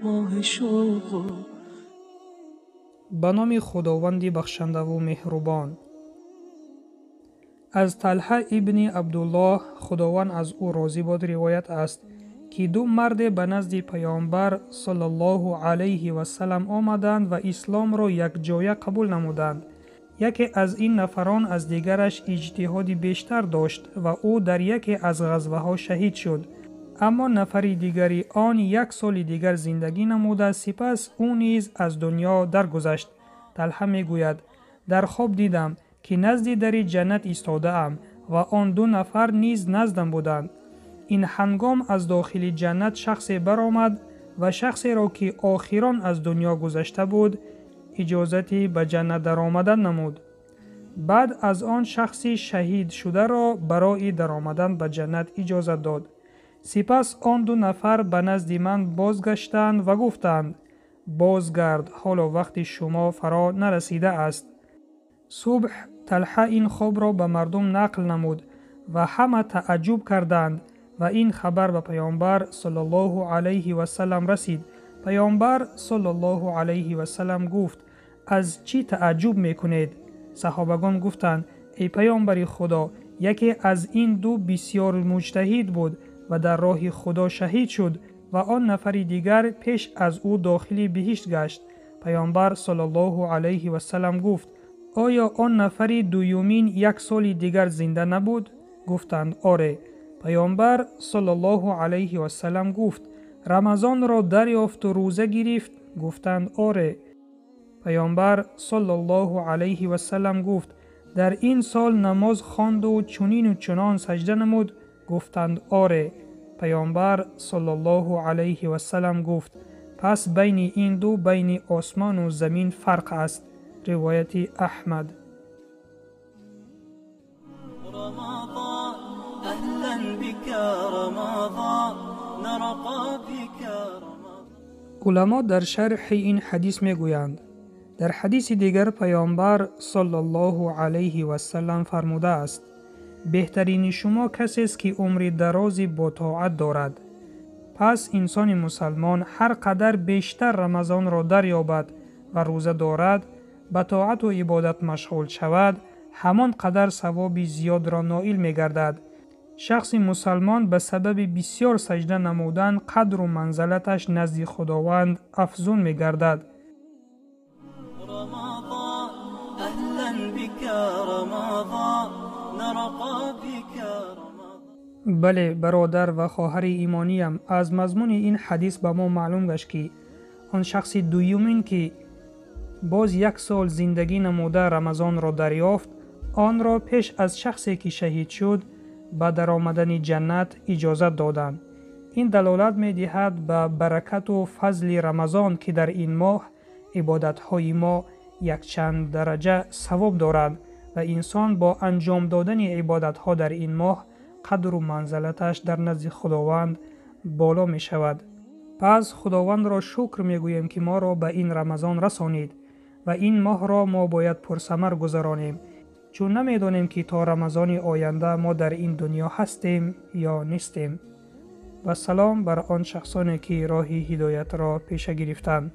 ماه شوق. Ба номи Худованди бахшандаву меҳрубон. Аз Талҳа ибни Абдуллоҳ, Худованд аз ӯ розӣ бод, ривоят аст, ки ду марде ба назди Паёмбар саллаллоҳу алайҳи вассалам омаданд ва исломро якҷоя қабул намуданд. Яке аз ин нафарон аз дигараш иҷтиҳоди бештар дошт ва ӯ дар яке аз ғазваҳо шаҳид шуд. Аммо нафари дигари он як соли дигар зиндагӣ намуда, сипас ӯ низ аз дунё даргузашт. Талҳа мегӯяд: дар хоб дидам, ки назди дари ҷаннат истодаам ва он ду нафар низ наздам буданд. Ин ҳангом аз дохили ҷаннат шахсе баромад ва шахсеро, ки охирон аз дунё гузашта буд, иҷозати ба ҷаннат даромадан намуд. Баъд аз он шахси шаҳидшударо барои даромадан ба ҷаннат иҷозат дод. Сипас он ду нафар ба назди ман бозгаштанд ва гуфтанд: бозгард, ҳоло вақти шумо фаро нарасидааст. Субҳ Талҳа ин хобро ба мардум нақл намуд ва ҳама тааҷҷуб карданд ва ин хабар ба Паёмбар саллаллоҳу алайҳи вассалам расид. Паёмбар саллаллоҳу алайҳи вассалам гуфт: аз чӣ тааҷҷуб мекунед? Саҳобагон гуфтанд: эй Паёмбари Худо, яке аз ин ду бисёр муҷтаҳид буд ва дар роҳи Худо шаҳид шуд ва он нафари дигар пеш аз ӯ дохили биҳишт гашт. Паёмбар саллаллоҳу алайҳи вассалам гуфт: оё он нафари дуюмин як соли дигар зинда набуд? Гуфтанд: оре. Паёмбар саллаллоҳу алайҳи вассалам гуфт: Рамазонро дарёфту рӯза гирифт? Гуфтанд: оре. Паёмбар саллаллоҳу алайҳи вассалам гуфт: дар ин сол намоз хонду чунину чунон саҷда намуд? Гуфтанд: оре. Паёмбар саллаллоҳу алайҳи вассалам гуфт: пас байни ин ду байни осмону замин фарқ аст. Ривояти Аҳмад. رمضان أهلا بك رمضان نرقى بك رمضان. Уламо дар шарҳи ин ҳадис мегӯянд: дар ҳадиси дигар Паёмбар саллаллоҳу алайҳи вассалам фармудааст: беҳтарини шумо касест, ки умри дарози ботоат дорад. Пас инсони мусалмон ҳар қадар бештар Рамазонро дарёбад ва рӯза дорад, ба тоату ибодат машғул шавад, ҳамон қадар савоби зиёдро ноил мегардад. Шахси мусалмон ба сабаби бисёр саҷда намудан қадру манзалаташ назди Худованд афзун мегардад. رمضان أهلا بك رمضان نرقى بك رمضان. Бале, бародар ва хоҳари имониям, аз мазмуни ин ҳадис ба мо маълум гашт, ки он шахси дуюмин, ки боз як сол зиндагӣ намуда Рамазонро дарёфт, онро пеш аз шахсе, ки шаҳид шуд, ба даромадани ҷаннат иҷозат доданд. Ин далолат медиҳад ба баракату фазли Рамазон, ки дар ин моҳ ибодатҳои мо якчанд дараҷа савоб доранд ва инсон бо анҷом додани ибодатҳо дар ин моҳ қадру манзалаташ дар назди Худованд боло мешавад. Пас Худовандро шукр мегӯем, ки моро ба ин Рамазон расонид ва ин моҳро мо бояд пурсамар гузаронем, чун намедонем, ки то Рамазони оянда мо дар ин дунё ҳастем ё нестем. Вассалом бар он шахсоне, ки роҳи ҳидоятро пеша гирифтанд.